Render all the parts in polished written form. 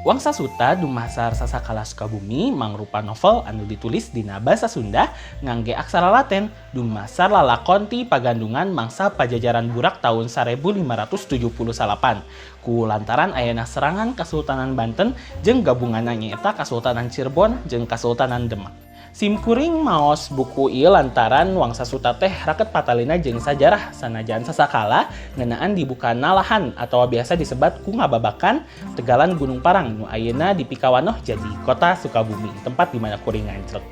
Wangsa Suta dumasar Sasakala Sukabumi mangrupa novel anu ditulis dina basa Sunda ngangge aksara Laten dumasar lalakon ti pagandungan mangsa Pajajaran Burak tahun 1579 ku lantaran ayana serangan Kasultanan Banten jeung gabunganna, nyaeta Kasultanan Cirebon jeung Kasultanan Demak. Sim kuring maos buku ieu lantaran Wangsa Suta teh raket patalina jeung sajarah, sanajan sasakala ngeunaan dibukana lahan atau biasa disebat ku ngababakan Tegalan Gunung Parang nu ayeuna dipikawanoh jadi Kota Sukabumi, tempat di mana kuring nganclek.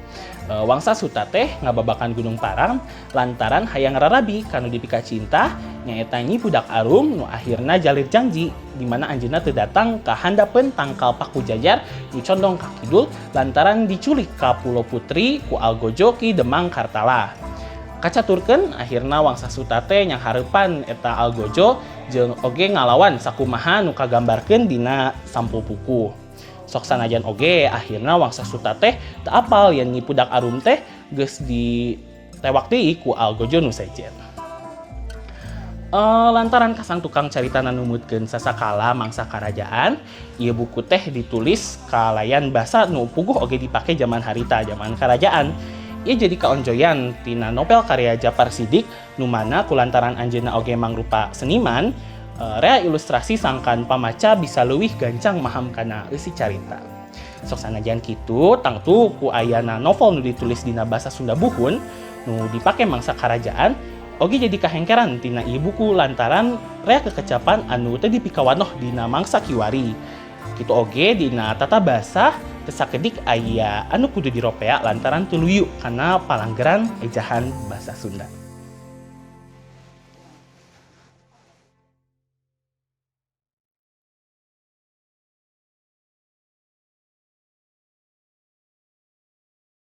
Wangsa Suta teh ngababakan Gunung Parang lantaran hayang rarabi ka nu dipikacinta, nyaeta Nyi Budak Arum, nu akhirna jalir janji di mana anjeunna teu datang ka handapeun tangkal paku jajar nu condong ka kidul lantaran diculik ka Pulo Putri ku Algojo Ki Demang Kartala. Kacaturkeun akhirna Wangsa Suta teh nyanghareupan eta Algojo jeung oge ngalawan sakumaha nu kagambarkeun dina sampul buku. Sok sanajan oge akhirna Wangsa Suta teh teu apal yen Nyi Budak Arum teh geus ditewak deui ku Algojo nu sejen. Lantaran kasang tukang carita numutkeun sasakala mangsa karajaan, ieu buku teh ditulis kalayan basa nu puguh oge dipake zaman harita, zaman karajaan. Ieu jadi kaonjoyan tina novel karya Japar Sidik, nu mana kulantaran anjeunna oge mangrupa seniman, rea ilustrasi sangkan pamaca bisa leuwih gancang maham kana eusi carita. Sok sanajan kitu, tangtu ku ayana novel nu ditulis dina basa Sunda buhun nu dipake mangsa karajaan oge jadi kahengkeran tina ieu buku lantaran rea kekecapan anu teu dipikawanoh dina mangsa kiwari. Kitu oge dina tata basa teu sakedik aya anu kudu diropea lantaran teu luyu kana palanggeran ejahan basa Sunda.